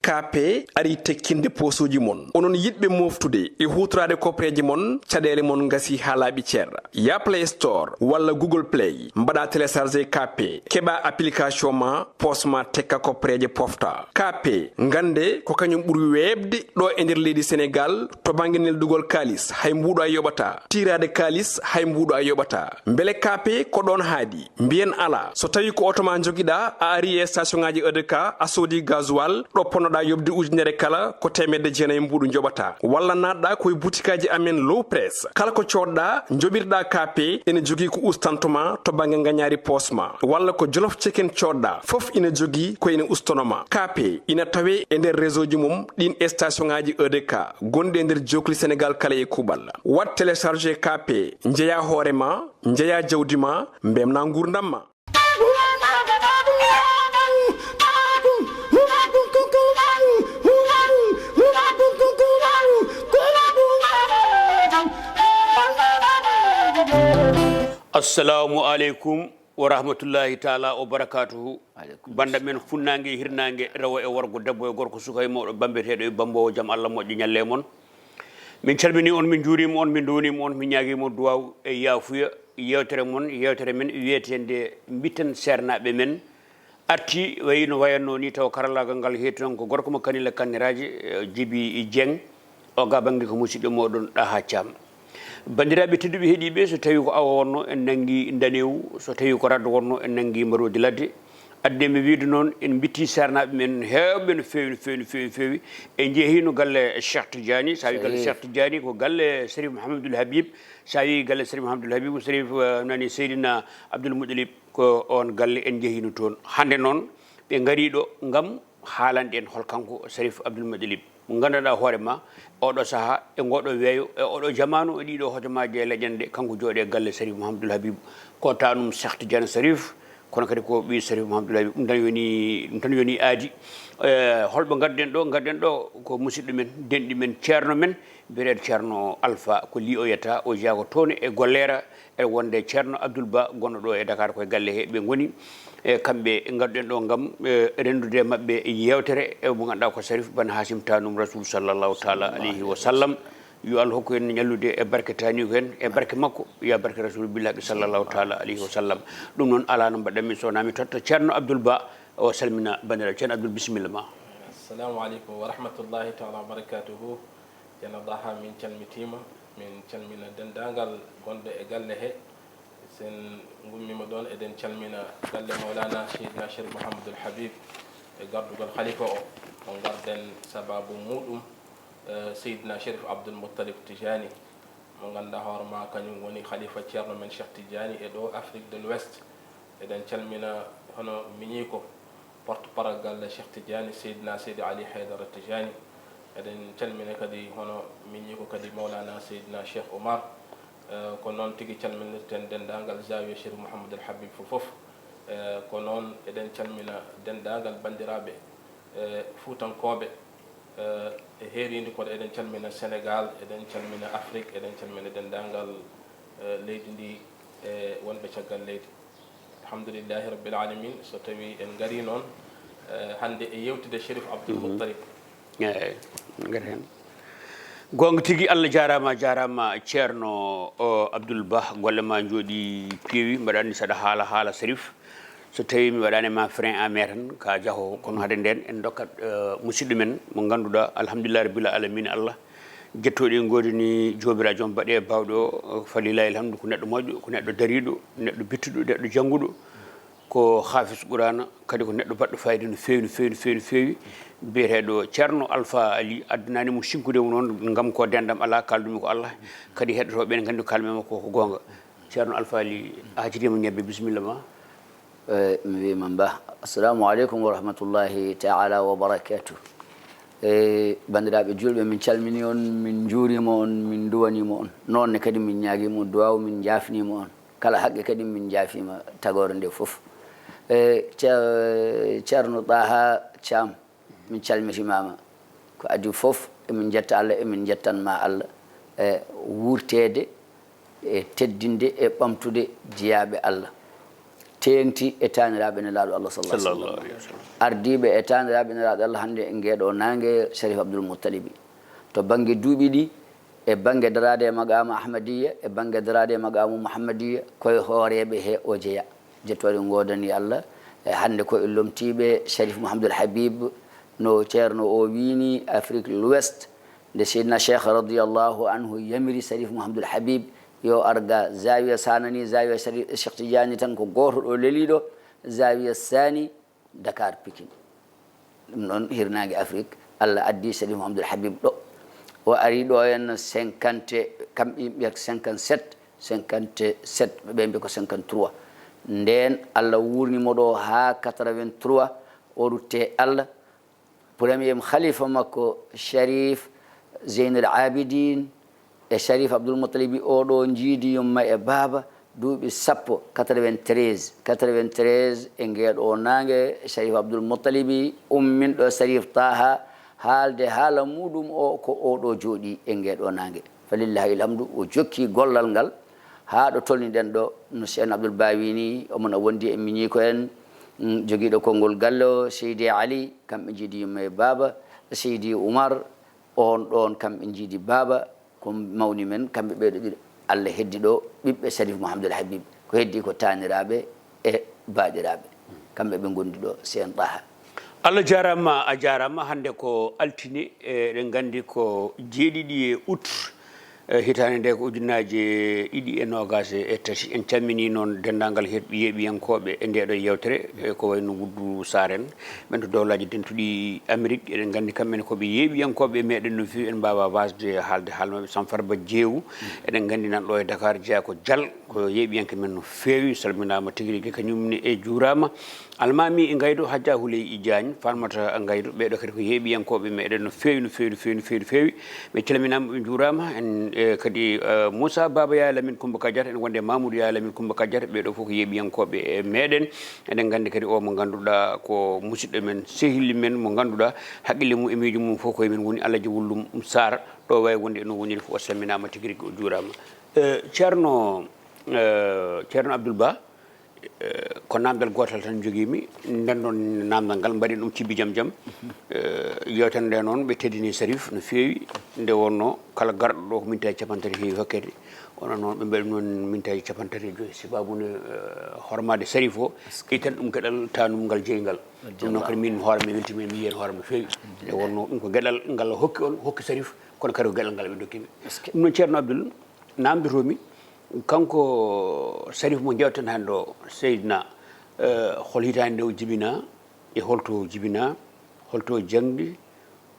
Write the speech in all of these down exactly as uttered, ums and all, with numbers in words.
K P ari tekkinde poosuuji mon. Onon yiɗɓe mooftude e huutoraade koppereeje mon, caɗeele mon ngasii haa laaɓi cer. Yah Play Store walla Google Play, mbaɗaa télécharger K P, keɓaa application ma, poos ma tekka koppereeje pofta. K P, ngannde ko kañum ɓuri weeɓde ɗo e nder leydi Senegaal to bannge neldugol kaalis, hay mbuuɗo a yoɓataa. Tiiraade kaalis, hay mbuuɗo a yoɓataa. Mbele K P ko ɗoon haaɗi? Mbiyen alaa. So tawii ko oto ma njogiɗaa, a arii e station ŋaaji E D K, a soodii gasoil, ɗo ponnoɗaa yoɓde ujunere kala, ko teemedde jeenayi mbuuɗu njoɓataa. Walla naatɗaa ko e butikaaji amen Low Press. Kala ko coodɗaa, njoɓirɗaa K P, ene jogii ko ustanto ma to bannge ngañaari poos ma. Walla ko Jolof Chicken coodɗaa, fof ina jogii ko ene ustono ma. K P ina tawee e nder réseau ji mum ɗiin e station ŋaaji E D K gonɗi e nder jookli Senegaal kala e kuuɓal. Waɗ télécharger K P, njeyaa hoore ma, njeyaa jawdi ma, mbemnaa nguurndam ma. Assalamu aleykum wa rahmatullahi taala wa barakatuhu. Aleykum. Bannda men funnaange e hirnaange, rewo e worgo, debbo e gorko, suka e mawɗo, bambeteeɗo e bammboowo, jam Allah moƴƴo ñalle e mon. Min calminii on, min njuuriima on, min nduwaniima on, min ñaagiima on duwaaw e yaafuya. Yeewtere mon, yeewtere men wiyeteende Mbiten Seernaaɓe Men arti, wayi no wayatnoo nii, tawa karallaagal ngal heewi toon ko gorko mo Kanila Kanniraaji, eh, Jibi Jeŋ. O ga bannge ko musidɗo mooɗon Ɗaha Caam. Banndiraaɓe tedduɓe heɗiiɓe, so tawii ko awa wonnoo, en nanngi ndanewu, so tawii ko raddo wonnoo, en nanngi mbaroodi ladde. Adde mi wiide noon, en mbittii seernaaɓe men heewɓe no feewi, no feewi, no feewi, no feewi. En njehiino galle Cheikh Tidiane, so a wii galle Cheikh Tidiane, ko galle Serif Mouhamadoul Habib. So a wii galle Serif Mouhamadoul Habib, Serif, eh, nani Seydina Abdoul Moutalib, ko oon galle en njehiino toon. Hannde noon, ɓe ngarii ɗo ngam haalande en hol kanko Serif Abdoul Moutalib. Mo nganndanɗaa hoore ma, oɗo sahaa, e ngoɗo weeyo, e oɗo jamaanu, e ɗiɗo hojomaaji e leƴƴannde, kanko jooɗi e galle Serif Mouhamadoul Habib. Ko taanum Cheikh Tidiane Serif, kono kadi ko ɓii Serif Mouhamadoul Habib. Ɗum tan yoni, ɗum tan yoni aadi. Eh, holɓe ngadden ɗo? Ngadden ɗo ko musidɗo men, denɗi men, ceerno men, biyeteeɗo Ceerno Alpha, ko li o yetta, o jeyaa ko toon e Golleera, e wonde Ceerno Abdoul Ba, gonɗo ɗo e Dakar, koye galle he ɓe ngoni. E kamɓe ngadduɗen ɗo ngam, e, renndude e maɓɓe yeewtere, e mo ngannduɗaa ko Sarif Ban Hasim, taanum Rasul sallallahu taala alayhi wa sallam. Yo Allah hokku en ñallude e barke taaniiko en, e barke makko, ya barke Rasul bil haqqi sallallahu taala alayhi wa sallam. Ɗum noon, alaa no mbaɗɗen min so wonaa mi totta Ceerno Abdoul Ba, o salmina banndiraaɓe. Ceerno Abdoul, bisimilla ma. Assalamu aleykum wa rahmatullahi taala wa barakatuhu. Ceerno Daha, min calmitiima, min calmina denndaangal gonɓe e galle he. Sen ngummiima ɗoon, eɗen calmina galle Mawlana Seydina Cherif Mouhamadoul Habib e gardugol khalifa o, mo ngarden sababu muɗum, eh, Seydina Cherif Abdoul Moutalib Tijani, mo ngannduɗaa hoore ma, kañum woni khalifa ceerno men Cheikh Tidiane e ɗo Afrique de l'Ouest. Eɗen calmina hono miñiiko, porte-parole galle Cheikh Tidiane, Seydina Seydi Ali Haydara Tijani. Eɗen calmina kadi hono miñiiko kadi Mawlana Seydina Cheikh Oumar. Eh, ko noon tigi calminirten denndaangal Zawiya Cherif Mouhamadoul Habib fof fof. Eh, ko noon eɗen calmina denndaangal banndiraaɓe, eh, Fuutankooɓe, eh, e heeriindi kono eɗen calmina Senegaal, eɗen calmina Afrik, eɗen calmina denndaangal, eh, leydi ndi, e wonɓe caggal leydi. Alhamdulillahi Rabbil Alamin, so tawii en ngarii noon, eh, hannde e yeewtude Cherif Abdoul Moutalib. Eeyi, en ngarii heen. Goonga tigi, Allah jaaraama, jaaraama Ceerno, o, Abdoul Ba, golle ma njooɗii peewi, mbaɗa anndi saɗa haala, haala Cherif. So tawii mi waɗaani ma frein à main tan, ka jaho, kono hade ndeen en ndokkat, eh, musidɗo men mo ngannduɗaa, alhamdulillahi rabbil alamina, Allah jettooɗi ngoodi ni joobiraajo on baɗe baawɗo o, falillahi alhamdu, ko neɗɗo moƴƴo, ko neɗɗo dariiɗo, neɗɗo bittuɗo, neɗɗo jannguɗo, ko haafis Qur'aana, kadi ko neɗɗo baɗɗo fayida no feewi, no feewi, no feewi, no feewi. Biyeteeɗo Ceerno Alpha Ali, addanaani mo sinkude mo noon, ngam ko denndam alaa, kaaldumi ko Allah, kadi heɗotooɓe ɓe ne nganndi ko kaalmi e makko ko goonga. Ceerno Alpha Ali, a hacitiima ñebbe, bisimilla ma. Eh, mi wiima Bah, assalamu aleykum wa rahmatullahi taala wa barakatuh. Eh, banndiraaɓe juulɓe, min calminii on, min njuuriima on, min nduwaniima on. Noon ne kadi min ñaagiima on duwaaw, min njaafniima on. Kala haqqe kadi min njaafiima tagoore nde fof. Eh, Ce-, Ceerno Daha Caam, min calmitimaama. Ko adii fof, emin njetta Allah, emin njettan ma Allah, e wuurteede, e teddinde, e ɓamtude jiyaaɓe Allah. teeŋti e taaniraaɓe Nelaaɗo Allah, sallallahu alaihi wasallam. Ardiiɓe e taaniraaɓe Nelaaɗo Allah hannde e ngeeɗo naange, Sharif Abdul Muttalibi. To bannge duuɓi ɗi, e bannge daraade e maqaama Ahmadiyya, e bannge daraade e maqaamu Muhammadiyya, koye hooreeɓe he o jeya. Jettoore ngoodani Allah. E hannde ko e lomtiiɓe Sharif Mouhamadoul Habib, no Ceerno o wiini, Afrique l'Ouest, nde Seydina Cheikh radiyallahu anhu yamiri Sharif Mouhamadoul Habib yo ar ga Zawiya Sanani, Zawiya Sharif Cheikh Tidiane tan ko gooto ɗo leliiɗo, Zawiya Sani, Dakar, Pikine. Ɗum noon, hirnaange Afrik, Allah addi Sharif Mouhamadoul Habib ɗo. O ari ɗo en cinquante, kam ɓe mbiyata cinquante-sept, cinquante-sept, ɓe mbiya ko cinquante-trois. Ndeen, Allah wuurni mo ɗo haa quatre-vingt-trois, o rutte Allah. Premier khalifa makko, Sharif Zeynul Abidin, e Sharif Abdul Muttalibi, oɗo njiidi yumma e baaba, duuɓi sappo, quatre-vingt-treize, quatre-vingt-treize, e ngeeɗo naange, Sharif Abdul Muttalibi umminɗo Sharif Taha, haalde haala muɗum o, ko oɗo jooɗi e ngeeɗo naange. Falillahi alhamdu, o jokki gollal ngal haa ɗo tolniɗen ɗo, no Cheikh Abdoul Ba wiini, omona wondi e miñiiko en, mm, jogiiɗo konngol galle o, Seydi Ali, kamɓe njiidi yumma e baaba, Seydi Oumar, on ɗon kamɓe njiidi baaba, ko mawni men, kamɓe ɓeeɗo ɗiɗo. Allah heddi ɗo ɓiɓɓe Sharif Mouhamadoul Habib, ko heddi ko taaniraaɓe e baaɗiraaɓe, kamɓe ɓe ngondi ɗo, C N Taha. Allah jaaraama, a jaaraama. Hannde ko altine, e, eɗen nganndi ko jeeɗiɗi e août, e, hitaande nde ko ujunnaaje ɗiɗi e noogaas e tati. En calminii noon denndaangal heɗ-, yeeɓiyankooɓe e ndeeɗo yeewtere, e, ko wayi no Wuddu Saar en, ɓen to dowlaaji dentuɗi Amérique. Eɗen nganndi kamɓe ne ko ɓe yeeɓiyankooɓe meɗen no feewi, en mbaawaa waasde haalde haala maɓɓe. Sam Farba Jeewu, eɗen nganndi nan ɗo e Dakar, jeyaa ko Jal, ko yeeɓiyanke men no feewi, salminaama tigi rigi, kañum ne e juuraama. Almaami e Ngaydo, Hajja Huley e Jaañ, Farmata Ngaydo, ɓeeɗo kadi ko yeeɓiyankooɓe meɗen no feewi, no feewi, no feewi, no feewi, no feewi. Ɓe calminaama, ɓe njuuraama. En, e, kadi, e, Moussa Baba Yaya Lamine Coumba Kadiata, ene wonde Mamoudou Yaya Lamine Coumba Kadiata, ɓeeɗo fof ko yeeɓiyankooɓe, e, meɗen. Eɗen nganndi kadi o mo ngannduɗaa ko musidɗo men, sehil men mo ngannduɗaa haqqille mum e miijo mum fof ko e men woni, Alhaji Wullum Sarr, ɗo wayi wonde no woniri fof, o salminaama tigi rigi, o juuraama. E, Ceerno, e, Ceerno Abdoul Ba, e, ko naamndal gootal tan njogiimi, nden ɗon naamndal ngal, mbaɗen ɗum cibbi jam jam. E, yeewtere nde noon, ɓe teddini Sharif no feewi, nde wonnoo kala garɗo ɗo ko minti cappanɗe tati heewi hokkede. Kono noon, ɓe mbaɗi noon mintaaji cappanɗe tati e joy, sababu ne, eh, hormaade Sharif o, itan ɗum geɗal taanum ngal jeyi ngal. Ɗum noon kadi, min hoore mi weltiima, mi yiyi heen hoore no feewi. Nde wonnoo ɗum ko geɗal ngal hokki on, hokki Sharif, kono kadi ko geɗal ngal ɓe ndokki mi. Ɗum noon, Ceerno Abdul, naamndotoo-mi, kanko Sharif mo njeewten hannde o, Seydina, eh, hol hitaande nde o jibinaa, e holto o jibinaa, holto o jangdi,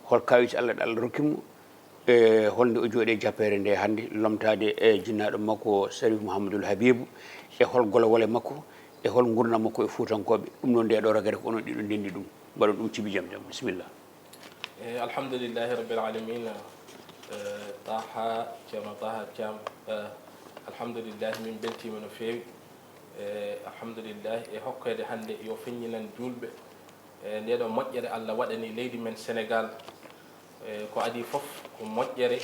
hol kawite Allah ɗe Allah rokki mo, e holnde o jooɗi e jappeere nde hannde, lomtaade e jinnaaɗo makko Sharif Mouhamadoul Habibou, e hol golowole makko, e hol nguurndam makko e Fuutankooɓe. Ɗum noon, nde ɗo rogere ko onon ɗiɗo ndenndi ɗum. Mbaɗon ɗum cibbi jam jam. Bisimilla. E, alhamdulillahi rabbil alamin. E, Taha, Ceerno Taha Thiam, e, alhamdulillahi, min mbeltiima no feewi. E, alhamdulillahi, e hokkeede hannde yo feññinan juulɓe, e, ndee ɗoo moƴƴere Allah waɗani leydi men Senegaal. E, ko adii fof ko moƴƴere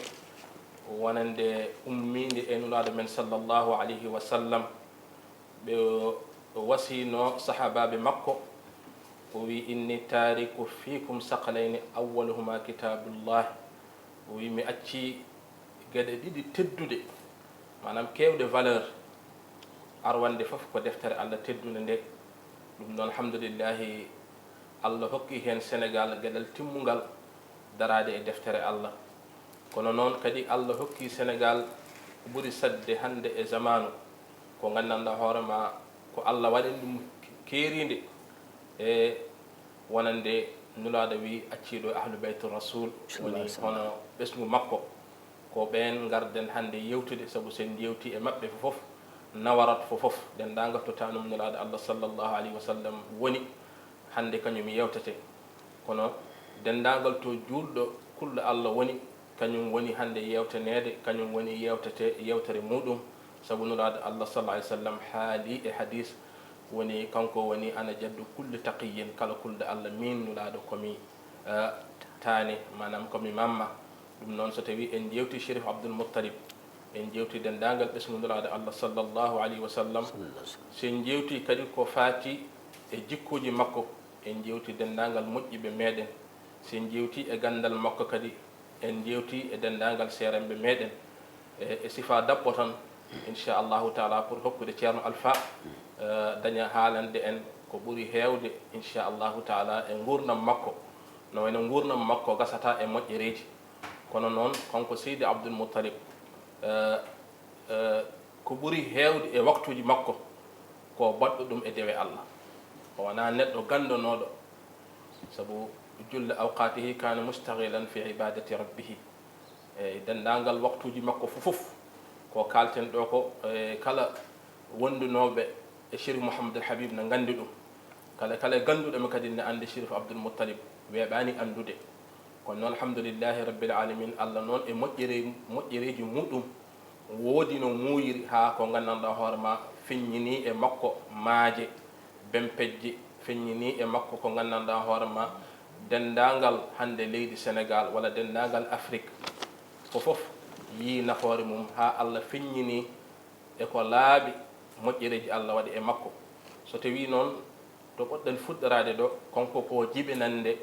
wonande ummiinde e Nulaaɗo men sallallahu alayhi wa sallam. Ɓe o, o wasiino sahaabaaɓe makko, o wi: "Inni taariku fiikum saqalayni, awwaluhuma kitaabullah." O wi: "Mi accii geɗe ɗiɗi tedduɗe, maanaam keewɗe valeur, arwannde fof ko deftere Allah teddunde nde." Ɗum noon, alhamdulillahi, Allah hokki heen Senegaal geɗal timmungal daraade e deftere Allah. Kono noon kadi, Allah hokki Senegaal ko ɓuri saɗde hannde e zamaanu, ko nganndanɗaa hoore ma, ko Allah waɗani ɗum keeriinde e wonande Nulaaɗo wi: "Acciiɗo e Ahlu Baytu Rasul", woni hono ɓesngu makko. Ko ɓeen ngarden hannde yewtude, sabu so en yewtii e maɓɓe fof, nawarat fof, denndaangal to taanum Nulaaɗo Allah sallallahu alayhi wa sallam woni, hannde kañum yewtete. Kono denndaangal to juulɗo kulɗo Allah woni, kañum woni hannde yewtaneede, kañum woni yewtete yewtere muuɗum, sabu Nulaaɗo Allah sallallahu alayhi wa sallam haali e hadiis, woni, kanko woni: "Ana jaddu kulli taqiyyin", kala kulɗo Allah, miin Nulaaɗo ko mi, eh, taane, maanaam ko mi mamma. Ɗum noon, so tawii en njeewtii Cherif Abdoul Moutalib, en jewti denndaangal ɓesngu Nulaaɗo Allah sallallahu alayhi wa sallam. So en jewti kadi ko faati e jikkuuji makko, en jewti denndaangal moƴƴiɓe meeɗen. So en jewti e ganndal makko kadi, en jewti e denndaangal seerenɓe meeɗen. E, e sifa daɓɓo tan, inchallahu taala, pour hokkude Ceerno Alfa, eh, daña haalande en ko ɓuri heewde, inchallahu taala, e nguurndam makko. No wayno nguurndam makko gasata e moƴƴereeji. Kono noon, kanko Seydi Abdul Muttalib, eh, eh, ko ɓuri heewde e waktuuji makko, ko baɗɗo ɗum e dewe Allah. O wonaa neɗɗo ganndonooɗo, sabu julle awqaatihi kaana mustaghilan fi ibadati rabbihi. E denndaangal waktuuji makko fof, fof, ko kaalten ɗo ko, e kala wondunooɓe e Chérif Mouhamadul Habib na nganndi ɗum. Kala, kala gannduɗo mi kadi ne anndi Chérif Abdul Muttalib, weeɓaani anndude. Kono noon, alhamdulillahi rabbil alamin, Allah noon e moƴƴere, moƴƴereeji muɗum, woodi no muuyiri haa ko nganndanɗaa hoore ma feññini e makko maaje, bempejje, feññini e makko ko nganndanɗaa hoore ma denndaangal hannde leydi Senegaal walla denndaangal Afrik. Ko fof yii nafoore mum haa Allah feññini e ko laaɓi moƴƴereeji Allah waɗi e makko. So tawii noon to poɗɗen fuɗɗoraade ɗo, kanko ko jibinannde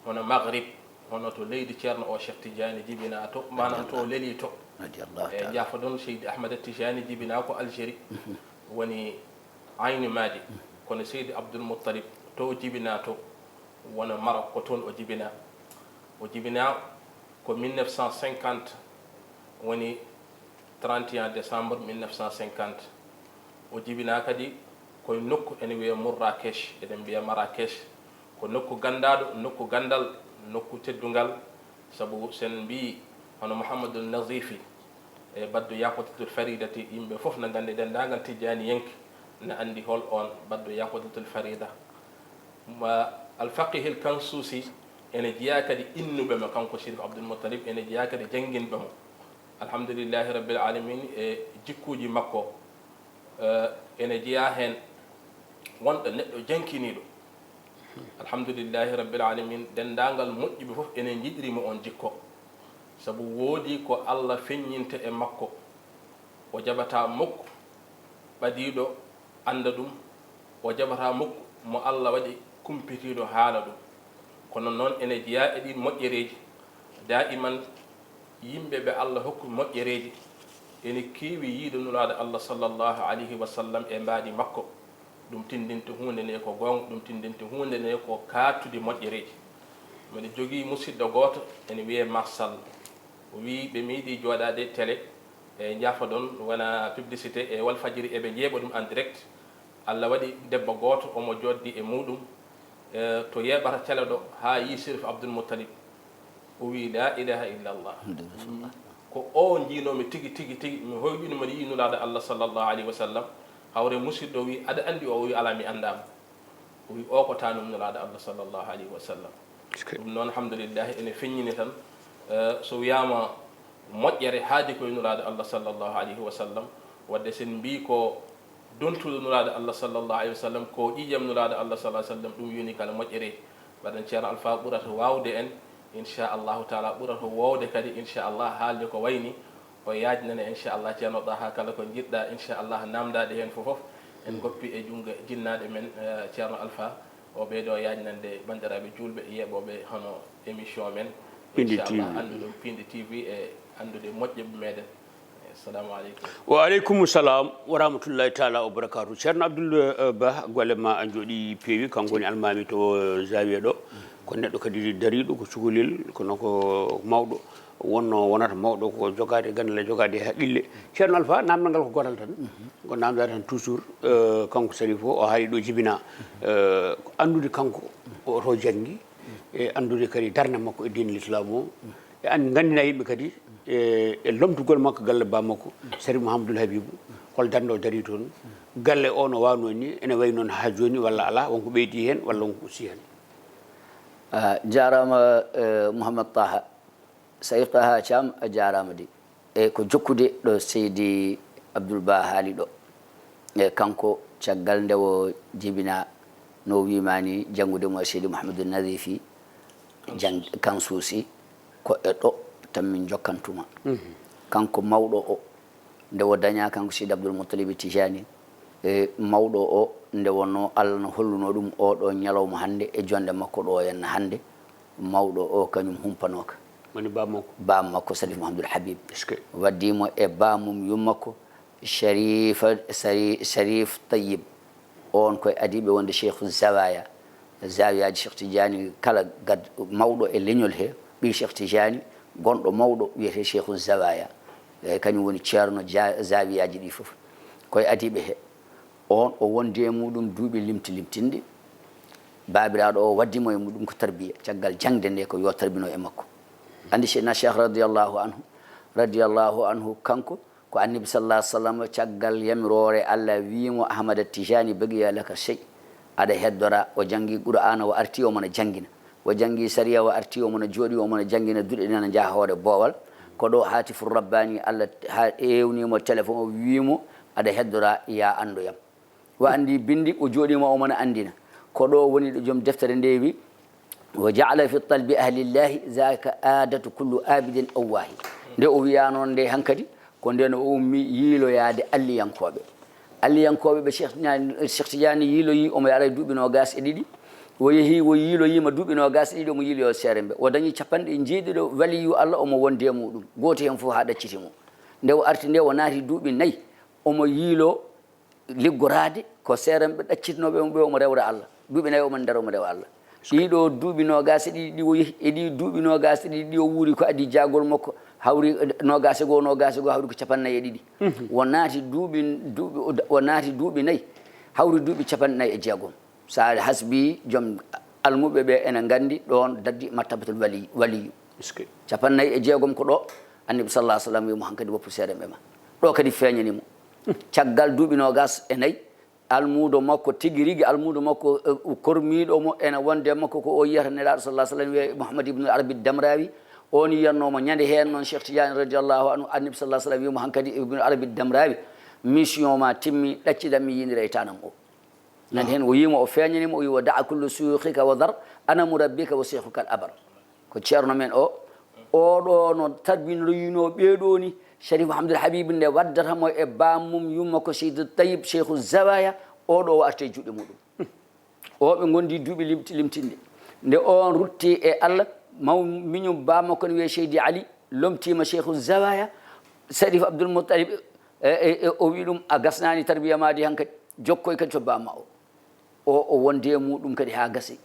hono Maghrib, hono to leydi Ceerno o Cheikh Tidiane jibinaa to, maanaam to o lelii to. Radiyallahu E taala. Jaafoɗon Seydi Ahmada Tidiane jibinaa ko Algérie, woni Ayni Maadi. Kono Seydi Abdul Muttalib to o jibinaa to, wona Maroc, ko toon o jibinaa. O jibinaa ko mille neuf cent cinquante, woni trente et un décembre mille neuf cent cinquante. O jibinaa kadi koye nokku ene wiyee Marrakech, eɗen mbiya Marrakech. Ko nokku ganndaaɗo, nokku ganndal, nokku teddungal, sabu sen mbii hono Mouhamadul Nazifi e baddo Yaakutatul Faridati, yimɓe fof na nganndi, denndaangal Tijjaaniyanke na anndi hol oon baddo Yaakutatul Farida. Ma Al Faqihil Kansuusi ene jeyaa kadi innuɓe mo, kanko Chérif Abdul Muttalib, ene jeyaa kadi jannginɓe mo. Alhamdulillahi Rabbil Alamin, e jikkuuji makko, eh, ene jeyaa heen wonɗo neɗɗo jankiniiɗo. Alhamdulillahi Rabbil Alamin, denndaangal moƴƴuɓe fof ene njiɗiri mo oon jikko. Sabu woodi ko Allah feññinta e makko, o jaɓataa mukk ɓadiiɗo annda ɗum, o jaɓataa mukk mo Allah waɗi kumpitiiɗo haala ɗum. Kono noon ene jeyaa e ɗiin moƴƴereeji. Daa'iman yimɓe ɓe Allah hokki moƴƴereeji ene keewi yiide Nulaaɗo Allah sallallahu alayhi wa sallam e mbaadi makko. Ɗum tinndinta huunde nde ko goonga, ɗum tinndinta huunde nde ko kaattude moƴƴereeji. Mbeɗa jogii musidɗo gooto ene wiyee Marsal. O wii ɓe meeɗi jooɗaade télé, e njaafoɗon wona publicité e Walfadjri, eɓe njeeɓa ɗum en direct. Allah waɗi debbo gooto omo jooɗdi e muuɗum, e to yeeɓata télé ɗo haa yii Chérif Abdul Muttalib. O wii, "La ilaha illallah." Muhammadu Rasulullah. Ko o njiinoomi tigi, tigi, tigi. Mi hoyɗini mboɗo yii Nulaaɗo Allah sallallahu alayhi wa sallam. Hawre musidɗo wii, "Aɗa anndi o?" O wii, "Alaa, mi anndaa mo." O wii, "O ko taanum Nulaaɗo Allah sallallahu alayhi wa sallam." Ɗum noon, alhamdulillahi, ene feññini tan, eh, so wiyaama moƴƴere haadi koye Nulaaɗo Allah sallallahu alayhi wa sallam. Waɗde sen mbii ko dontuɗo Nulaaɗo Allah sallallahu alayhi wa sallam, ko ƴiiƴam Nulaaɗo Allah sallallahu alayhi wa sallam, ɗum yoni kala moƴƴere. Mbaɗen Ceerno Alfa ɓurata waawde en, inchallahu taala, ɓurata woowde kadi, inchallah, haalde ko wayni o yaajnana, inchallah, Ceerno Ɗaha, kala ko njiɗɗa, inchallah, naamndaade heen fof fof. En ngoppi e junngo jinnaaɗo men, eh, Ceerno Alfa, o ɓeydo yaajnande banndiraaɓe juulɓe, yeeɓooɓe hono émission men, Piindi inchallah, T V. Annduɗum Piindi T V e anndude moƴƴeɓe meeɗen. Assalamu aleykum. Wa aleykum salam wa rahmatullahi taala wa barakatuh. Ceerno Abdoul, eh, Bah, golle ma a jooɗi peewi, kanko woni almaami to Zawiya ɗo. Ko neɗɗo kadi dariiɗo, ko cukalel, kono ko mawɗo. Wonno wonata mawɗo ko jogaade ganndal, jogaade haqqille. Ceerno Alfa, naamnal ngal ko gootal tan. Ko naamndaade tan toujours, eh, kanko Sariif o, o haali ɗo jibina. Eh, ko anndude kanko o to janngi, e anndude kadi darnde makko e diine l'islam o. E an-, nganndina yimɓe kadi e, e lomtugol makko galle ba makko, Sariif Mouhamadoul Habibou, hol darnde o darii toon? Galle o no waawno ni, ene wayi noon haa jooni walla alaa, wonko ɓeydi heen walla wonko usti heen? A jaaraama, eh, Mouhammad Taha. Sariif Taha Thiam, a jaaraama de. E ko jokkude ɗo Seydi Abdoul Ba haali ɗo. E kanko, caggal nde o jibina, no wiimaani, janngude mo e Seydi Mouhamadou Nazifi, jang-, Kansuusi, ko e ɗo tan min njokkantuma. Mhm. Kanko mawɗo o, Nde o dañaa kanko Seydi Abdul Muttalibi Tijani, e mawɗo o, nde wonnoo Allah no holluno ɗum oo ɗoo ñalawma hannde e jonnde makko ɗo henna hannde, mawɗo o kañum humpanooka. Woni baaba makko? Baaba makko Sarif Mahamadul Habib. Est-ce que? Waddii mo e baamum yummakko Sharifa, Sari-, Sharif Tayyib. On koye adiiɓe wonde Cheikhu Zawaya. Zawiyaaji Cheikh Tidiane kala gad-, mawɗo e leñol he, ɓii Cheikh Tidiane, gonɗo mawɗo wiyetee Cheikhu Zawaya. E kañum woni ceerno ja-, zawiyaaji ɗi fof. Koye adiiɓe he. On o wondi e muɗum duuɓi limti limtinɗi. Baabiraaɗo o waddi mo e muɗum ko tarbiya. Caggal jaŋde nde ko yo tarbino e makko. Anndi Seydina Cheikh radiyallahu anhu, radiyallahu anhu kanko, ko Annabi sallallahu alaihi wasallam caggal yamiroore Allah wii mo, "Ahmada Tijani bagiya laka shay." Aɗa heddora, o janngi Qur'aana, o arti omo na janngina. O janngi sariya, o arti omo na jooɗi, omo na janngina, duɗe ɗe na njaha hoore boowal. Ko ɗo haatifu rabbani Allah ha ewni mo téléphone, o wii mo, "Aɗa heddora, ya anndoyam." O anndi binndi, o jooɗiima omo na anndina. Ko ɗo woni ɗo joom deftere nde wi, "Wa ja'ala fi talbi ahlillahi zaka adatu kullu abidin awwahi." Nde o wiya noon nde hankadi, ko nden o ummi yiiloyaade alliyankooɓe. Alliyankooɓe ɓe Cheikh Tidiane, Cheikh Tidiane yiiloyi omo yara e duuɓi noogaas e ɗiɗi. O yehi, o yiiloyiima duuɓi noogaas e ɗiɗi, omo yiiloyo seere mbe. O dañi capanɗe njeeɗiɗo waliyu Allah omo wondi e muɗum. Gooto heen fof haa ɗacciti mo. Nde o arti nde, o naati duuɓi nayi, omo yiilo liggoraade ko seerenɓe ɗaccitinooɓe mo ɓe, omo rewra Allah. Duuɓi nayi omo nder, omo rewa Allah. Ɗiɗo duuɓi noogaas e ɗiɗi ɗi o yehi, e ɗi duuɓi noogaas e ɗiɗi ɗi o wuuri ko adii jaagol makko, hawri noogaas e goo, noogaas e goo hawri ko capanɗe nayi e ɗiɗi. Mhm. O naati duuɓi, duuɓi, o naati duuɓi nayi, hawri duuɓi capanɗe nayi e jeegom. So a hasbi joom almuɓe ɓe ene nganndi ɗoon daddi martabatul wali, waliyu. Est-ce que? Capanɗe nayi e jeegom ko ɗo Annabi sallallahu alaihi wasallam wi mo hankadi woppu seerenɓe ma. Ɗo kadi feeñani mo. Caggal duuɓi noogaas e nayi, almuudo makko, tigi rigi almuudo makko, eh, kormiiɗo mo, ene wonde makko ko o yiyata Nelaaɗo sallallahu alaihi wasallam, wiyee Muhammad ibn Arabi Damrawi. On yiyatnoo mo ñande heen noon Cheikh Tidiane radiyallahu anhu, Annabi sallallahu alaihi wasallam wi mo hankadi, "Ibn Arabi Damrawi, mission ma timmi, ɗacciɗam mi yiinira e tanam o." Ñande heen o yii mo, o feeñani mo, o wi, "Wa da'a kullu suyukhika wa dhar, ana murabbika wa shaykhuka al-abar." Ko ceerno men o, oɗo no tarbinoyinoo ɓee ɗoo ni, Sharif Mahamadul Habib nde waddata mo e bammum yumma ko Seydi Tayyib Cheikhu Zawaya, oɗo o arti e juuɗe muɗum. O ɓe ngondi duuɓi limti-, limtinɗi. Nde on rutti e Allah, maw miñum bamma kon wiyee Seydi Ali, lomtiima Cheikhu Zawaya, Sharif Abdul Muttalib, e, e, e, o wi ɗum, "A gasnaani tarbiya ma di hankadi, jokkoy kadi to bamma o." O, o wondi e muɗum kadi haa gasi.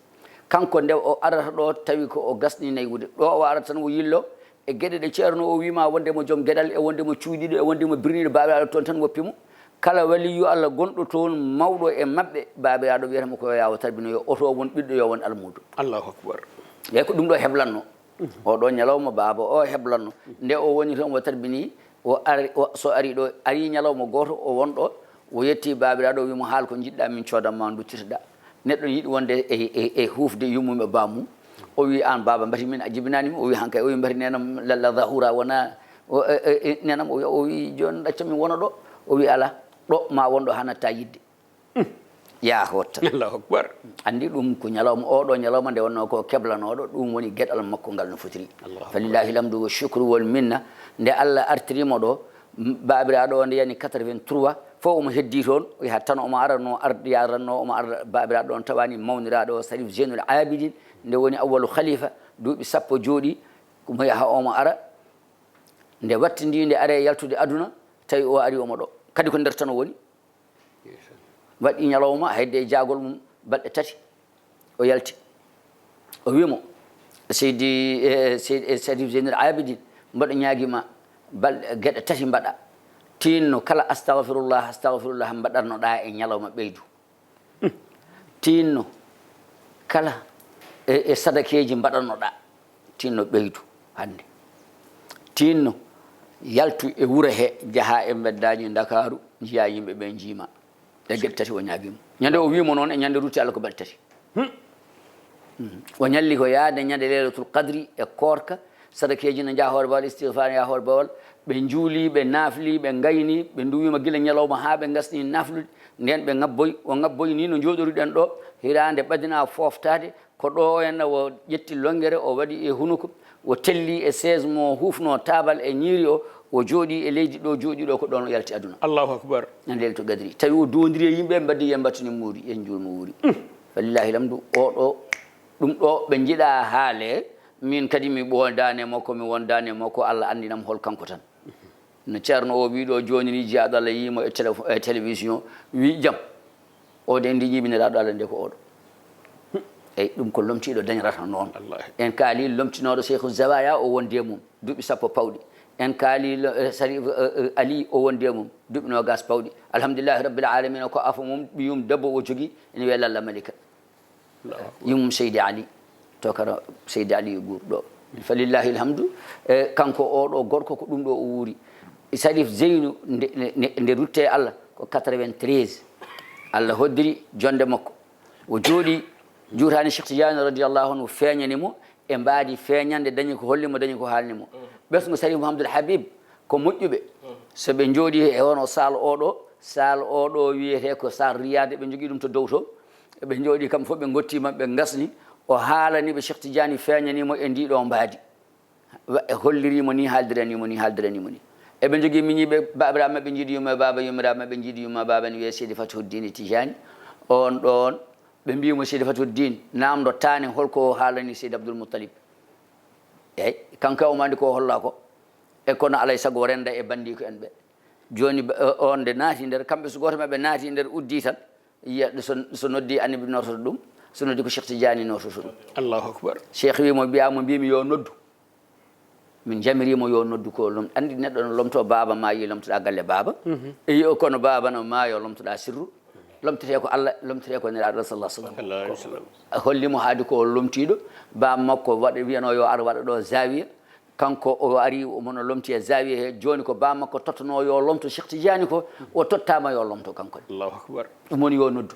Kanko nde o arata ɗo, tawi ko o gasni naywude. Ɗo o arata tan o yillo e geɗe ɗe ceerno o wima wonde mo joom geɗal, e wonde mo cuuɗiɗo, e wonde mo birniɗo, baabiraaɗo toon tan woppi mo. Kala waliyu Allah gonɗo toon, mawɗo e maɓɓe, baabiraaɗo wiyata mo ko yo yawo tarbinoyo, oto won ɓiɗɗo, yo won almuudo. Allahu akbar. Eyyi, ko ɗum ɗo heblanno. Oɗo ñalawma baaba o heblanno. Nde o woni toon, o tarbini, o ari, o, so ari ɗo, ari ñalawma gooto, o won ɗo, o yetti baabiraaɗo, o wi mo, "Haal ko njiɗɗa, min coodan ma nduttitoɗa." Neɗɗo yiɗi wonde e, e, e huufde yummum e bammum. O wi, "Aan baaba, mbati min a jibinaani mi?" O wi, "Hankay." O wi, "Mbati nenam lalla zahura wona?" O, e, e, e, nenam, o wi, o wi, "Jooni ɗacca min wona ɗo." O wi, "Alaa, ɗo ma won ɗo hanatta yidde." Ya hotta. Allahu akbar. Anndi ɗum ko ñalawma, oɗo ñalawma nde wonnoo ko keblanooɗo, ɗum woni geɗal makko ngal no fotiri. Allahu akbar. Falillahi alhamdu wa shukru wal minna. Nde Allah artiri mo ɗo, m-, baabiraaɗo o nde yani quatre-vingt-trois, fof omo heddi toon, o yahat tan omo ara no ar-, yaranno, omo ara baabiraaɗo on tawani mawniraaɗo o, Sarif Zeynul Abidin, nde woni awwalu khalifa, duuɓi sappo jooɗi, omo yaha omo ara. Nde wattindi nde are yaltude aduna, tawi o ari omo ɗo. Kadi ko nder tan o woni. Waɗi ñalawma, hedde e jaagol mum balɗe tati. O yalti. O wi mo, "Seydi, eh, Seydi, eh, Seydi Zeynul Abidin, mboɗo ñaagi ma balɗe, geɗe tati mbaɗa. Tinno kala astagfirullah, astagfirullah mbaɗatnoɗa e ñalawma ɓeydu. Tinno kala e, e sadakeeji mbaɗatnoɗa." Tinno ɓeydu hannde. Tinno yaltu e wuro he, njaha e mbeddaaji Ndakaaru, njiya yimɓe ɓe njiima. Ɗe geɗe tati o ñaagii mo. Ñande o wii mo noon e ñande rutti Allah ko balɗe tati. Hmm. Hmm. O ñalli ko yaade ñande Laylatul Qadri e koorka, sadakeeji no njaha hoore bawal, istighfar no yaha hoore bawal. Ɓe njuuli, ɓe naafli, ɓe ngayni, ɓe nduwiima gila ñalawma haa ɓe ngasni naaflude. Nden ɓe ngabboyi, o ngabboyi ni no njooɗoruɗen ɗo, hiraande ɓadina fooftaade, Ko ɗo henna o ƴetti longere, o waɗi e hunuko, o telli e sees mo hufno taabal e ñiiri o, o jooɗi e leydi ɗo jooɗi ɗo, ko ɗon o yalti aduna. Allahu akbar. Nande Leylatul Qadri. Tawi o dondiri e yimɓe, mbaddi e mbattuni muuri, en juurmo wuuri. Falillahi alhamdu, o ɗo, ɗum ɗo ɓe njiɗa haale, min kadi mi wondani e makko, mi wondani e makko, Allah anndinam hol kanko tan. No Ceerno o wiɗo jooni ni, jiyaaɗo Allah yii mo e télé, e télévision, wi jam. O de ndi jibiniraaɗo Allah nde ko oɗo. Eyyi, ɗum ko lomtiiɗo dañrata noon. En kaali lomtinooɗo Seykhu Zawaya o wondi e mum, duuɓi sappo pawɗi. En kaali lo- eh, Sarif eh, eh, Ali o wondi e mum, duuɓi noogas pawɗi. Alhamdulillahi Rabbil Alamina, ko afo mum, ɓiyum debbo o jogii, ene wiyee Lalla Malika. Yummum Seydi Ali, to kara Seydi Ali guurɗo. Falillahi alhamdu. E kanko oɗo gorko ko ɗum ɗo o wuuri. Sarif Zeynu nde, nde, nde rutte e Allah ko quatre-vingt-treize. Allah hoddiri jonde makko. O jooɗi juutaani Cheikh Tidiane radiyallahu anhu feeñani mo e mbaadi feeñande, dañi ko holli mo, dañi ko haalni mo. Ɓesngu Sarif Mouhamadoul Habib ko moƴƴuɓe. So ɓe njooɗi e hono saal oɗo, saal oɗo wiyetee ko saal Riyad, ɓe njogii ɗum to dow to. Ɓe njooɗi kamɓe fof, ɓe ngottiima, ɓe ngasni. O haalani ɓe Cheikh Tidiane feeñani mo e ndii ɗo mbaadi. Wa- e holliri mo ni, haaldirani mo ni, haaldirani mo ni. Eɓe njogii miñiiɓe, baabiraaɓe maɓɓe njiidi yumma e baaba, yummiraaɓe maɓɓe njiidi yumma e baaba, ene wiyee Seydi Fathuddin Tidiane. On ɗoon, ɓe mbii mo, Seydi Fathuddin, naamndo taane hol ko o haalani Seydi Abdoul Moutalib. Eey, kanko omo anndi ko o hollaa ko. E kono alaa e sago o rennda e banndiiko en ɓe. Jooni ba- o- on nde naati nder, kamɓe so gooto maɓɓe naati nder, uddi tan, yiya so, so noddi Annabi noototo ɗum, so noddi ko Cheikh Tidiane noototo ɗum. Allahu akbar. Cheikh wi mo, mbiya mo, mbimi yo noddu. Min jamiri mo yo noddu ko lom, anndi neɗɗo no lomto baaba maayi, lomtoɗa galle baaba. E yi o kono baaba no maayo, lomtoɗa sirru. Lomtete ko Allah, lomtete ko Nelaaɗo sallallahu alaihi wasallam. Holli mo haadi ko lomtiiɗo, baaba makko waɗa, wiyano yo ar waɗa ɗo zawiya. Kanko o ari omo no lomti e zawiya he. Jooni ko baaba makko tottanoo yo lomto Cheikh Tidiane ko, o tottaama yo lomto kanko ne. Allahu akbar. Ɗum woni yo noddu.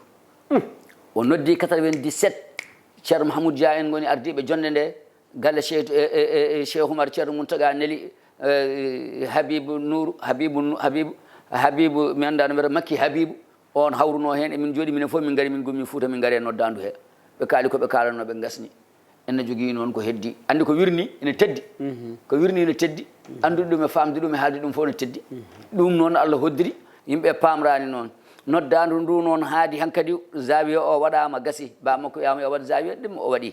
O noddi quatre-vingt-dix-sept, Ceerno Mahamoud Dia en ngoni ardiiɓe jonnde nde, galle Cheikh, e, e, e, Cheikh Oumar, Ceerno Mountaga neli, e, Habibou Nour, Habibou, Habibou, Habibou, mi anndaa no mbiyata, Makki Habibou, on hawruno heen, emin njooɗi minen fof, min ngari, min ngummi Fuuta, min ngari e noddaandu he. Ɓe kaali ko ɓe kaalanno, ɓe ngasni. Ene jogii noon ko heddi. Anndi ko wirni ene teddi. Ko wirni ene teddi. Anndude ɗum e faamde ɗum e haalde ɗum fof ene teddi. Ɗum noon Allah hoddiri, yimɓe paamraani noon. Noddaandu ndu noon haadi hankadi zawiya o waɗaama, gasi. Baaba makko wiyama yo waɗ zawiya, ɗum o waɗi.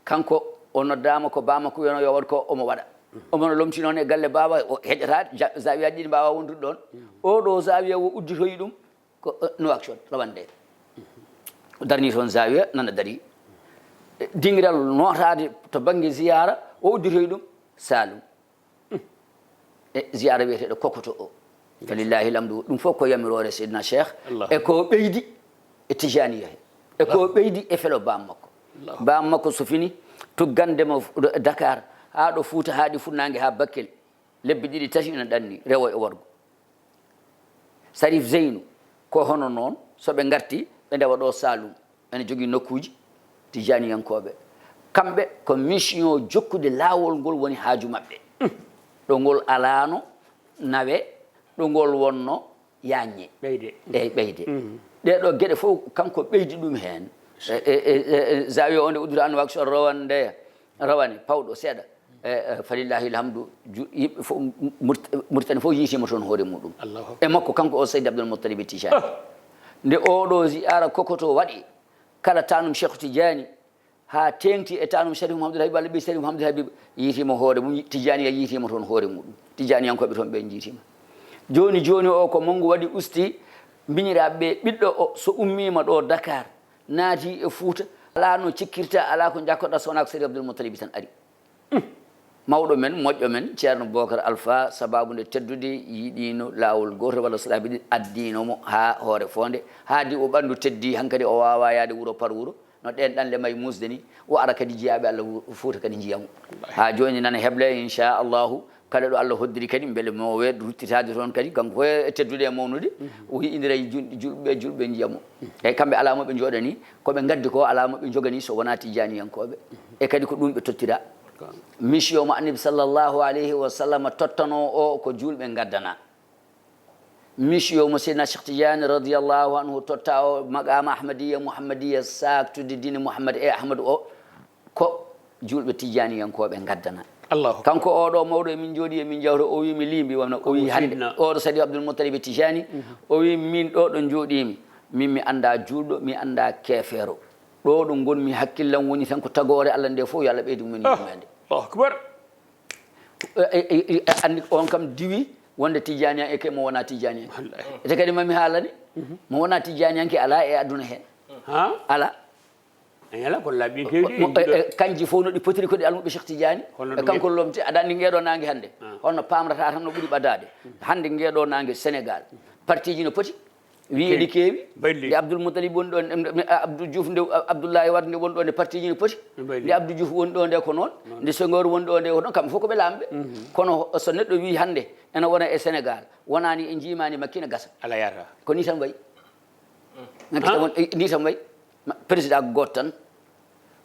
Kanko o noddaama ko baaba makko wiyano yo waɗ ko, omo waɗa. Omo no lomti noon e galle baaba, o heƴata ja- zawiyaaji ɗi mbaawa wondude ɗoon. Oɗo zawiya o udditoyi ɗum ko, eh, Nouakchott, Rawande. O darni toon zawiya, nana dari. Eh, dingiral nootaade to bannge ziyaara, o udditoyi ɗum Saalum. E ziyaara wiyeteeɗo Kokoto o. Falillahi alhamdu. Ɗum fof ko yamiroore Seydina Cheikh. E ko ɓeydi e Tijaniya he. E ko ɓeydi e felo baaba makko. Baaba makko so fini, tuggande mo Dakar, haa ɗo Fuuta, haa ɗi Funnaange, haa Bakkel. Lebbi ɗiɗi, tati ina ɗanni, rewo e worgo. Sarif Zeynu, ko hono noon, so ɓe ngarti, ɓe ndewa ɗo Saalum. Ene jogii nokkuuji Tijaniyankooɓe. Kamɓe ko mission jokkude laawol ngol woni haaju maɓɓe. Ɗo ngol alaano nawe, ɗo ngol wonno yaaññe. Ɓeyde. Eyi, ɓeyde. Ɗee ɗo geɗe fof, kanko ɓeydi ɗum heen. E, e, e, e, zawiya o nde udduta Nouakchott Rawande, Rawane, pawɗo seeɗa. E, e, falillahi alhamdu, ju- yimɓe fof, Murt- Murtani fof yiitiima toon hoore muɗum. E makko, kanko o Seydi Abdoul Moutalib Tijani. Nde oɗo ziyara Kokoto waɗi, kala tanum Cheikh Tidiane, haa teeŋti e tanum Sharif Mouhamadoul Habib, walla ɓiy Sharif Mouhamadoul Habib, yiitiima hoore mum, Tijaniya yiitiima toon hoore muɗum. Tijaniyankooɓe toon ɓe njiitiima. Jooni jooni o ko manngu waɗi usti, miñiraaɓe ɓe, ɓiɗɗo o, so ummiima ɗo Dakar, naati e Fuuta, alaa no cikkirta, alaa ko njakkoɗa so wonaa ko Seydi Abdoul Moutalib tan ari. Mawɗo men, moƴƴo men, Ceerno Bookar Alfa, sabaabu nde teddude, yiɗiino laawol gootol walla salaabi ɗiɗi, addiino mo haa hoore foonde, haadi o ɓanndu teddi, hankadi o waawaa yahde wuro par wuro, no ɗeen ɗanle may muusde ni, o ara kadi jiyaaɓe Allah wu- Fuuta kadi njiya mo. Haa jooni nana heble, inchallahu, kala ɗo Allah hoddiri kadi, mbele mo weet ruttitaade toon kadi, kanko fof e teddude e mawnude, o yiɗindira e jul- julɓe, julɓe njiya mo. Eyi, kamɓe alaa mo ɓe njooɗani, ko ɓe ngaddi ko alaa mo ɓe njogani so wonaa Tijaniyankooɓe. E kadi ko ɗum ɓe tottira. Mission mo Annabi sallallahu alayhi wa sallam tottanoo o ko juulɓe ngaddana. Mission mo Seydina Cheikh Tidiane radiyallahu anhu totta o, maqama Ahmadiyya, Muhammadiyya, saaktude diine Muhammad e Ahmadu o, juulɓe tijjaaniyankooɓe ngaddana. Allahu akbar. Kanko oɗo mawɗo emin njooɗi emin njawta, o wi mi liimbi wamna, o wi Kanko hannde Seydina- oɗo Sadi Abdul Muttalib Tijjaani, o wi min ɗo ɗo njooɗimi, min mi annda juulɗo, mi annda keefeero. Ɗo ɗo ngonmi hakkillam woni tan ko tagoore Allah nde fof, yo Allah ɓeydu men yurmeende. Allahu akbar. E, e, e, e, anndi on kam diwi wonde tijjaaniyan e ke mo wona tijjaaniyan. Wallahi. Ete kadi mami haalani, mo wona tijjaaniyanke ala e aduna heen. Ha? Ala. Ala kon laaɓi keewɗi. Mo- e, e, kanji fof no ɗi potiri ko ɗi almuɓe Cheikh Tidiane. Kono Ɓe ɗum kanko lomti aɗa anndi ngeɗo nangue hannde. Hono pamrata tan no ɓuri ɓadaade. Hannde ngeɗo nangue Sénégal, parti ji no poti. Wiyeɗi keewi. Bayli. Nde Abdoul Moutalib woni ɗo nde- nde- Abdou Diouf nde Abdoulaye Wade nde woni ɗo nde parti ji no poti. Bayli. Nde Abdou Diouf woni ɗo nde ko noon. Nde Senghor woni ɗo nde ko noon, kamɓe fof ko ɓe laamɓe. Kono so neɗɗo wi hannde ene wona e Sénégal, wonani en jiimani makki ne gasa. Ala yata. Ko ni tan wayi. Ngati tan won- eh, ni tan wayi. Ma- président ko gooto tan.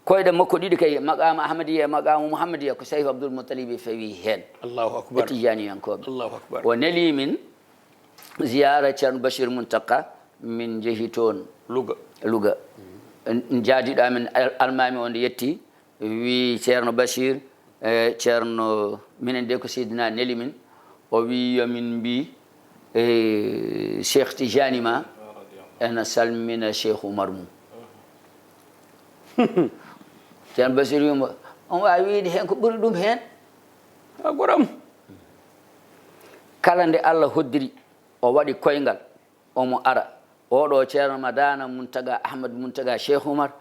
Koyɗe makko ɗiɗi kay, maqama Ahmadiya e maqama Muhammadiya, ko Cheikh Abdoul Moutalib fawi heen. Allahu E akbar. Tijaniyankoɓe. Allahu akbar. O neli min ziyara Ceerno Bachir Muntaka, min njehi toon. Louga. Louga. N- jaadiɗo amen al- almami o nde yetti, wi Ceerno Bachir, e Ceerno, minen de ko Seydina neli min, o wi yo min mbi, e, Cheikh Tijani ma ena salmina Cheikh Oumar mum. Ceerno Bachir wimo, on wawi wiyde hen ko ɓuri ɗum hen. A goram. Kala nde Allah hoddiri, o waɗi koyngal, omo ara. Oɗo Ceerno Madana Muntaga Ahmad Muntaga Cheikh Oumar,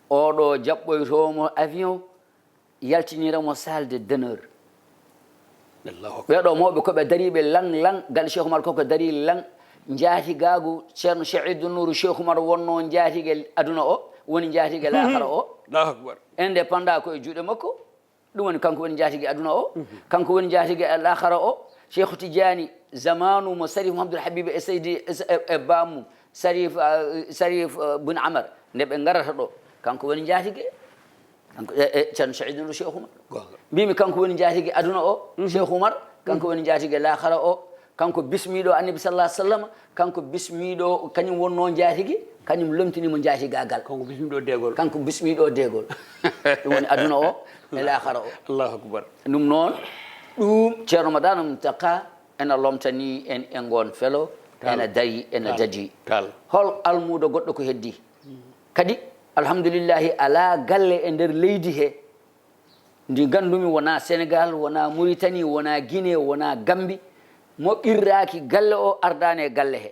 oɗo jaɓɓoytomo avion, yaltinira mo salle de d'honneur. Allahu akbar. Ɓeɗo mawɓe koɓe dariɓe lang lang, gal Cheikh Oumar koko dari lang. Jaatigagu Ceerno Cheikh Idou Nourou Cheikh Oumar wonno jaatigue aduna o, woni jaatigue lahara o. Allahu akbar. Indépendant ko e juuɗe makko. Ɗum woni kanko woni jaatigi aduna o, kanko woni jaatigi al-akhara o. Cheikh Tidiane, zamanu mo Sarif Mouhamadoul Habib e Seydi e, e, e bamum Sarif, ah, Sarif, ah, Bun Amar, nde ɓe ngarata ɗo, kanko woni jaatigi. Kanko e, e Ceerno Saïd Nour Cheikh Oumar. Goonga. Mbimi kanko woni jaatigi aduna o, Cheikh Oumar, kanko woni jaatigi al-akhara o. Kanko bismiɗo Annabi sallallahu alaihi wasallam, kanko bismiɗo, kañum wonno jaatigi, kañum lomtini mo jaatigagal. Kanko bismiɗo degol. Kanko bismiɗo degol. Ɗum woni aduna o e lahara o. Allahu akbar. Ɗum noon, ɗum Ceerno Madana Muntaka ena lomtani en e ngoon felo, ena dari, ena dadi. Tal. Hol almuudo goɗɗo ko heddi? Kadi, alhamdulillahi, alaa galle e nder leydi he ndi nganndumi, wona Sénégal, wona Mauritanie, wona Guinée, wona Gambie, mo qirraaki galle o ardaani e galle he.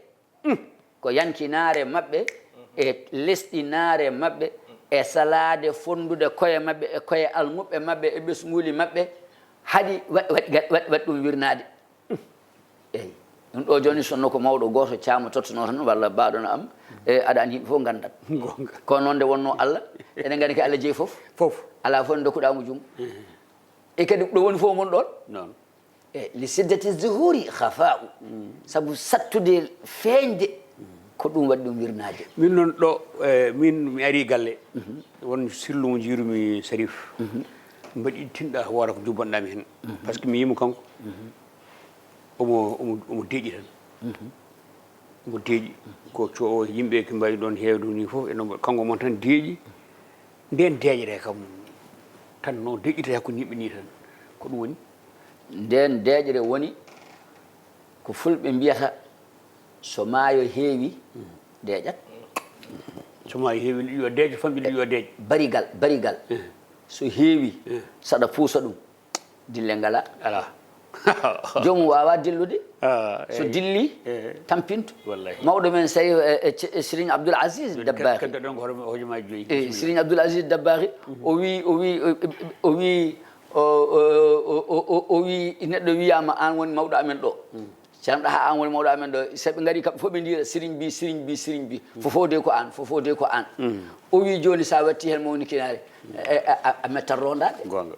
Ko yankinaare maɓɓe, e lesɗinaare maɓɓe, e salaade fonndude koye maɓɓe, e koye almuɓɓe maɓɓe, e ɓesnguuli maɓɓe, haɗi wa-, waɗi, waɗi, waɗi ɗum wirnaade. Eyi. Ɗum ɗo jooni, sonno ko mawɗo gooto caamo tottuno tan, walla baaɗono am, e aɗa anndi yimɓe fof nganndat. Goonga. Kono noon nde wonno Allah, eɗen nganndi ko Allah jeyi fof. Fof. Alaa fof nde dokkuɗaa mo junngo. E kadi ɗo woni fof mon ɗon. Noon. E li siddati zuhuri khafa'u. Sabu sattude feeñde, ko ɗum waɗi ɗum wirnaade. Min noon ɗo, e, min mi ari galle. Won sirlu mo jiirumi Sarif. Mbaɗi tinɗa hoore ko jubbanɗami heen. Par ce que mi yimo kanko. Omo, omo, omo deeƴi tan. Omo deeƴi. Ko co-, yimɓe ko mbawi ɗon heewde ni fof, eno mba-, kanko mon tan deeƴi. Nden deeƴre kam tan no deeƴirta hakkunde yimɓe ni tan. Ko ɗum woni? Nden deeƴre woni ko fulɓe mbiyata, so maayo heewi, deeƴat. So maayo heewi, yo deeƴ, famɗi yo deeƴ. Barigal, barigal. So heewi, saɗa puusa ɗum, dille ngala. Ala. Joomum wawa dillude. Ah, So eyi. Dilli, Eh. Tampinto. Wallahi. Mawɗo men Sey-, e, e, e Serigne Abdoul Aziz Dabbari. Kadda ɗon ko hoore, hojomaaji joyi. E Serigne Abdoul Aziz Dabbari, o wi, o wi, o, o wi, o, o, o, o, o wi, neɗɗo wiyama an woni mawɗo amen ɗo. Ceerno Ɗaha, an woni mawɗo amen ɗo. So ɓe ngari kamɓe fof ɓe ndira, Serigne bi, Serigne bi, Serigne bi. Fofo de ko an, fofo de ko an. O wi joni sa watti hen mawnikinaare, e, a, a, a mettat rondaade. Goonga.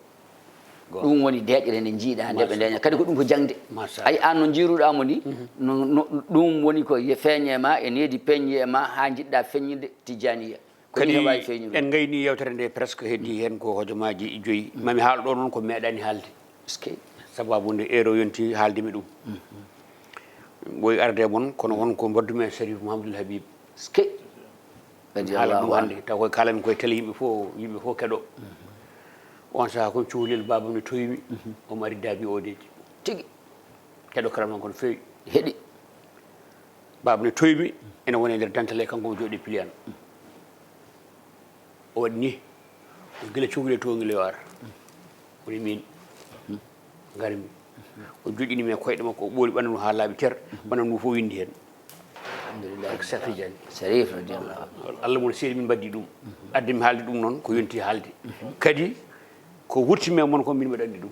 Ɗum woni deeƴre nde jiiɗa nde ɓe ndeña. Kadi ko ɗum ko jaŋde. Machallah. Ay, an no jiiruɗa mo ni, no, no, ɗum woni ko ye feeñe ma, e needi peeñe ma, ha jiɗɗa feeññinde Tijjaniya. Ko ni Kadi heɓa e feeñude. En ngayni yewtere nde presque heddi hen ko hojomaaji joyi. Mami haal ɗo noon ko meeɗani haalde. Est-ce que? Sababu nde heure o yonti haalde mi ɗum. Ɓooyi arde mon, kono won ko mbaddumi e Sharif Mouhamadoul Habib. Est-ce que? Haala ɗum Radiyallahu anhu. Hannde, taw koye kaalami koye télé, yimɓe fof, yimɓe fof keɗo. On sahaa kon cukalel baabam ne towi mi, omo ari daabi o deeƴi. Tigi. Heɗo karama kon feewi. Heɗi. Baaba ne towi mi, ene woni e nder dantale, kanko o jooɗi piliyaan. O waɗi ni, o gila cukalel to ngel yo ar. Woni min, ngarmi. O joƴƴini mi e koyɗe makko, o ɓooli ɓandu ndu haa laaɓi cer, ɓandu ndu fof windi heen. Alhamdulillah. Barke Cheikh Tidiane. Sharif radiyallahu anhu. Allah mon seedi min mbaddi ɗum. Addi mi haalde ɗum noon, ko yonti haalde. Kadi, ko wurti mi e mon ko min mbaɗa anndi ɗum.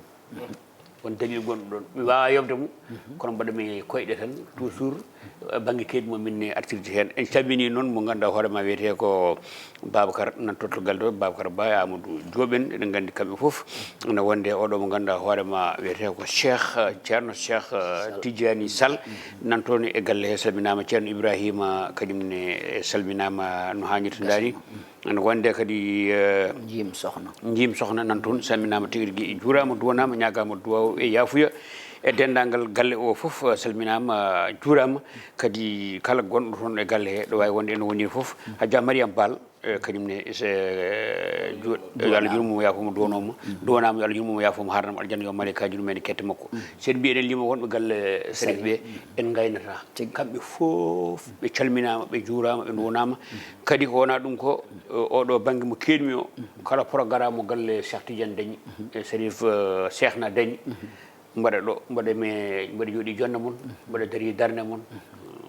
Won dalil gonɗo ɗon. Mi waawaa yomde mo, kono mbaɗa mi koyɗe tan, toujours, eh, bannge kaydi mo min ne artirde heen. En calminii noon mo ngannduɗaa hoore ma wiyetee ko Babacar nan tottogal ɗo, Babacar Ba e Amadou Diop en, eɗen nganndi kamɓe fof. Ene wonde oɗo mo ngannduɗaa hoore ma wiyetee ko Cheikh, eh, Ceerno Cheikh, eh, Tidiane Sall, nan toon e galle he, salminaama Ceerno Ibrahima, kañum ne, eh, salminaama no haanirta ndaani. Ene wonde kadi, eh, Jim Sohna. Jim Sohna nan toon, salminaama tigi rigi, juuraama, duwanaama, ñaagaama duwaaw e yaafuya. E denndaangal galle o fof, eh, salminaama, juuraama. Kadi kala gonɗo toon e galle he, ɗo waawi wonde ene woni fof. Hajja Mariam Bal, eh, kañum ne, se, eh, ju-, yo Allah yurmo mo, yaafo mo, duwano mo. Duwanaama, yo Allah yurmo mo, yaafo mo, harnam aljanna, yo malaykaaji ɗum en kette makko. So en mbi eɗen lima wonɓe galle Sarif ɓe, en ngaynata. Tigi. Kamɓe fof ɓe calminaama, ɓe juuraama, ɓe nduwanaama. Kadi ko wonaa ɗum ko, eh, oɗo bannge mo keedmi o, kala programme mo galle Cheikh Tidiane dañi, e Sarif, eh, Cheikhna dañi, mbaɗa ɗo, mbaɗa me, mbaɗa jooɗi jonne mon, mbaɗa darii darnde mon.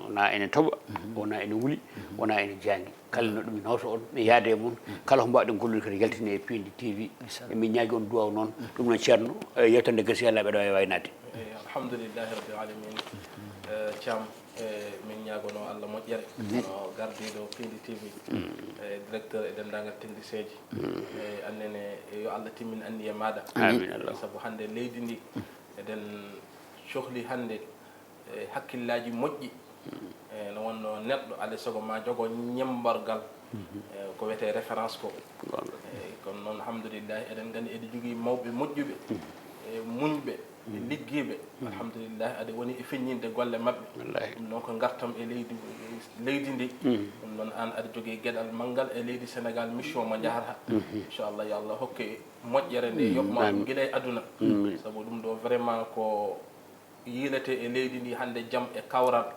Wonaa ene toɓa, wonaa ene wuli, wonaa ene jaangi. Kala no ɗum nawta on, mi yaada e mon. Kala ko mbaɗen gollude kadi yaltine e P N D T V. Inchallah. Emin ñaagi on duwaw noon. Ɗum noon ceerno, eh, yewtere nde gasi Allah ɓeɗa wawi waynaade. Eyi, alhamdulillahi rabbil alamin. Eh, Thiam, eh, min ñaagono Allah moƴƴere. Kono gardiiɗo P N D T V, eh, directeur e denndaangal technicien ji. Eh, annene, eh, yo Allah timmin anniye maaɗa. Amin Allah. Sabu hannde leydi ndi, eɗen cohli hannde e hakkillaaji moƴƴi. E no wonno neɗɗo, alaa e sago ma jogo ñemmborgal, e ko wiyetee référence ko. Goonga. E kono noon, alhamdulillahi, eɗen nganndi eɗen jogii mawɓe moƴƴuɓe, e muñɓe, e liggiiɓe. Alhamdulillahi, aɗa woni e feññinde golle maɓɓe. Wallahi. Ɗum noon ko ngartam e leydi, leydi ndi. Ɗum noon, aan aɗa jogii geɗal manngal e leydi Senegaal, mission mo njahrata. Inchallah, yo Allah hokke moƴƴere nde, yoɓ ma ɗum gila e aduna. Sabu ɗum ɗo vraiment ko yiilete e leydi ndi hannde, jam e kawral,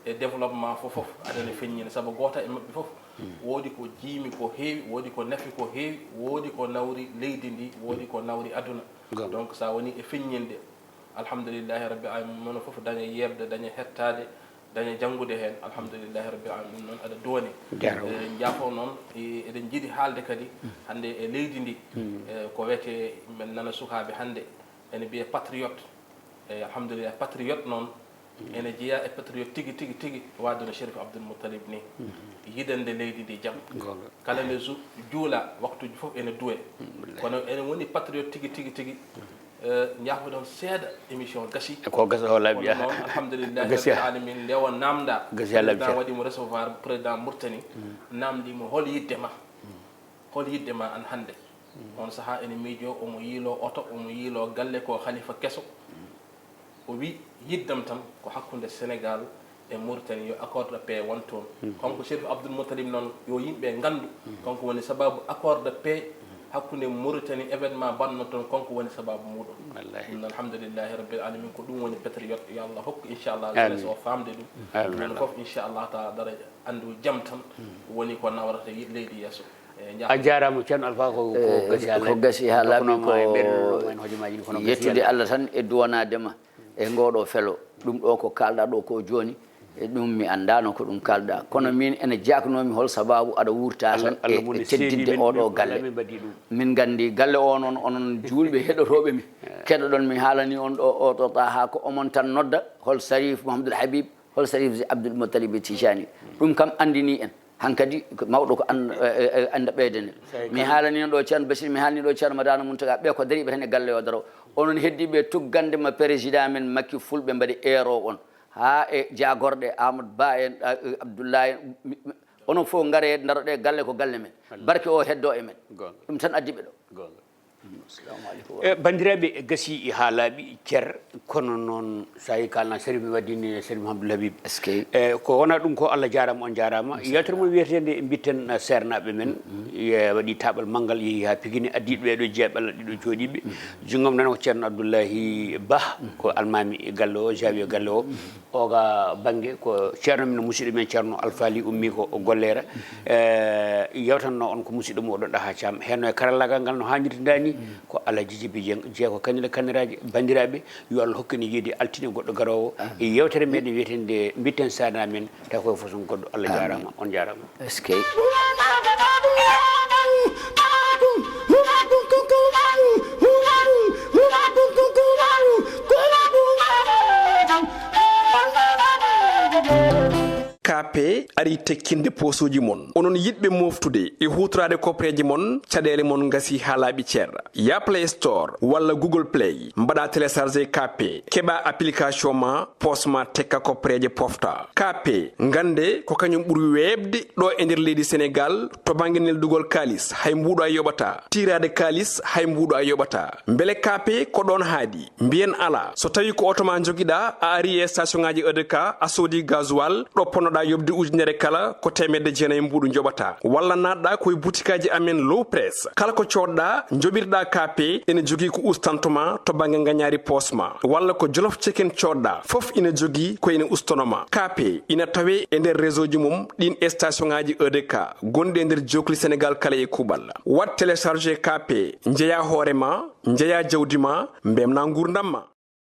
e développement fof, fof aɗa ene feññina. Sabu gooto e maɓɓe fof woodi ko jiimi ko heewi, woodi ko nafi ko heewi, woodi ko nawri leydi ndi, woodi ko nawri aduna. Goonga. Donc, so a woni e feññinde, alhamdulillahi rabbil alamin, mono fof daña yeeɓde, daña hettaade, daña janngude heen, alhamdulillahi rabbil alamin, ɗum noon aɗa duwani. Jarama. E, jaafo noon, e, eɗen njiɗi haalde kadi hannde e leydi ndi, e, ko wiyetee, men nana sukaaɓe hannde ene mbiyee patriote. Eyi, alhamdulillah, patriote noon, ene jeyaa e patriote tigi, tigi, tigi, waade no Cherif Abdoul Moutalib ni. Yidande leydi ndi jam. Goonga. Kala nde ju-, juula, waktuuji fof ene duwe. Wallahi. Kono ene woni patriote tigi, tigi, tigi. Eh, njaafo ɗon seeɗa émission gasi. E ko gasa o laaɓi. Kono noon, alhamdulillah, gasi rabbil alamin, nde o naamnda. Gasi o laaɓi. Président waɗi mo recevoir, président Mauritanie, naamndi mo hol yidde ma? Hol yidde ma an hannde? On sahaa ene miijoo, omo yiiloo oto, omo yiiloo galle, ko halifa keso. O wi, yiddam tan ko hakkunde Senegaal e Mauritanie, yo accord de paix won toon. Kanko Cherif Abdoul Moutalib noon, yo yimɓe nganndu, kanko woni sababu accord de paix hakkunde Mauritanie, événement banno toon, kanko woni sababu muuɗum. Wallahi. Ɗum noon, alhamdulillahi rabbil alamin, ko ɗum woni patriote. Yo Allah hokku, inchallah, jeunesse o faamde ɗum. Amin. Ɗum fof, inchallah taala, daraja anndu jam tan woni ko nawrata yi-, leydi yeeso. Eh, njaafo. A jaaraama, Ceerno Alfa, ko, ko Eh, gasi haa ko laaɓi. Gasi haa laaɓi. Ko e ɓernde ɗo, en hojomaaji ɗi, kono gasi haa laaɓi. Yettude Allah tan e duwanaade ma e ngooɗo felo. Ɗum ɗo ko kaalɗaa ɗo ko jooni, e ɗum mi anndaano ko ɗum kaalɗaa. Kono min ene jaaknoomi hol sabaabu aɗa wuurta tan e, e teddinde oɗo galle. Min nganndi galle o noon, onon juulɓe heɗotooɓe mi. Keɗoɗon mi haalani on ɗo, o ɗo taa haa ko omon tan nodda, hol Sarif Mouhamadoul Habib, hol Sarif Abdoul Moutalib Tijani. Ɗum kam anndini en. Hankadi ko mawɗo ko an-, eh, eh, annda ɓeydanel. Mi haalani ɗo Ceerno Bachir, mi haalani ɗo Ceerno Madano Mountaga, ɓe ko dariiɓe tan e galle o daro. Onon heddiiɓe tuggande ma président men Macky, fulɓe mbaɗi eero on. Haa e jaagorɗe Amadou Ba en, eh, Abdoulaye en, mi, mi, onon fof ngare daroɗe galle ko galle men. Barke o heddo e men. Goonga. Ɗum tan addi ɓe ɗo. Goonga. E, banndiraaɓe, gasi haa laaɓi cer, kono noon so tawi kalna Sharif mi waddini Sharif Mouhamadoul Habib. E, ko wona ɗum ko Allah jaaraama, on jaaraama. Yewtere mon wiyeteende Mbitten, eh, seernaaɓe men. Ye waɗi taaɓal manngal, yehi haa Pigini, addi ɓeeɗo jeeɓal ɗiɗo jooɗiiɓe. Junngam nana ko Ceerno Abdoullahi Bah, ko almaami galle o, jaawi e galle o. Oga bannge ko ceerno men, musidɗo men Ceerno Alfaali ummi ko Golleera. Eh, yewtanno on ko musidɗo mo oɗon ɗaha Caam. Heen no e karallaagal ngal no haanirta ni, ko Alhaji Jibi Jeŋ, jeeya ko kanel e kaniraaji. Banndiraaɓe, yo Allah hokku en yiide altine goɗɗo garoowo e yewtere meɗen wiyeteende Mbitten seernaaɓe men, tawi koye façon goɗɗo. Allah jaaraama, on jaaraama. Eskey. K P ari tekkinde poosooji mon. Onon yiɗɓe mooftude e huutoraade koppereeje mon, caɗeele mon ngasi haa laaɓi cer. Ya Play Store walla Google Play, mbaɗa télécharger K P, keɓa application ma, poos ma tekka koppereeje pofta. K P, ngannde ko kañum ɓuri weeɓde ɗo e nder leydi Senegaal to bannge neldugol kaalis, hay mbuuɗo a yoɓata. Tiiraade kaalis, hay mbuuɗo a yoɓata. Mbele K P ko ɗoon haaɗi? Mbiyen alaa. So tawi ko oto ma njogiɗa, a ari e station ngaji E D K, a soodi gasoil, ɗo ponnoɗa yoɓde ujunere kala, ko teemedde jeenayi mbuuɗu njoɓata. Walla naatɗa ko e butikaaji amen Low Press. Kala ko coodɗa, njoɓirɗa K P, ene jogii ko ustanto ma to bannge ngañaari poos ma. Walla ko Jolof Chicken coodɗa, fof ina jogii ko ene ustono ma. K P ina tawe e nder réseau ji mum ɗin e station ngaji E D K gonɗi e nder jookli Senegaal kala e kuuɓal. Waɗ télécharger K P, njeeya hoore ma, njeeya jawdi ma, mbemna nguurndam ma.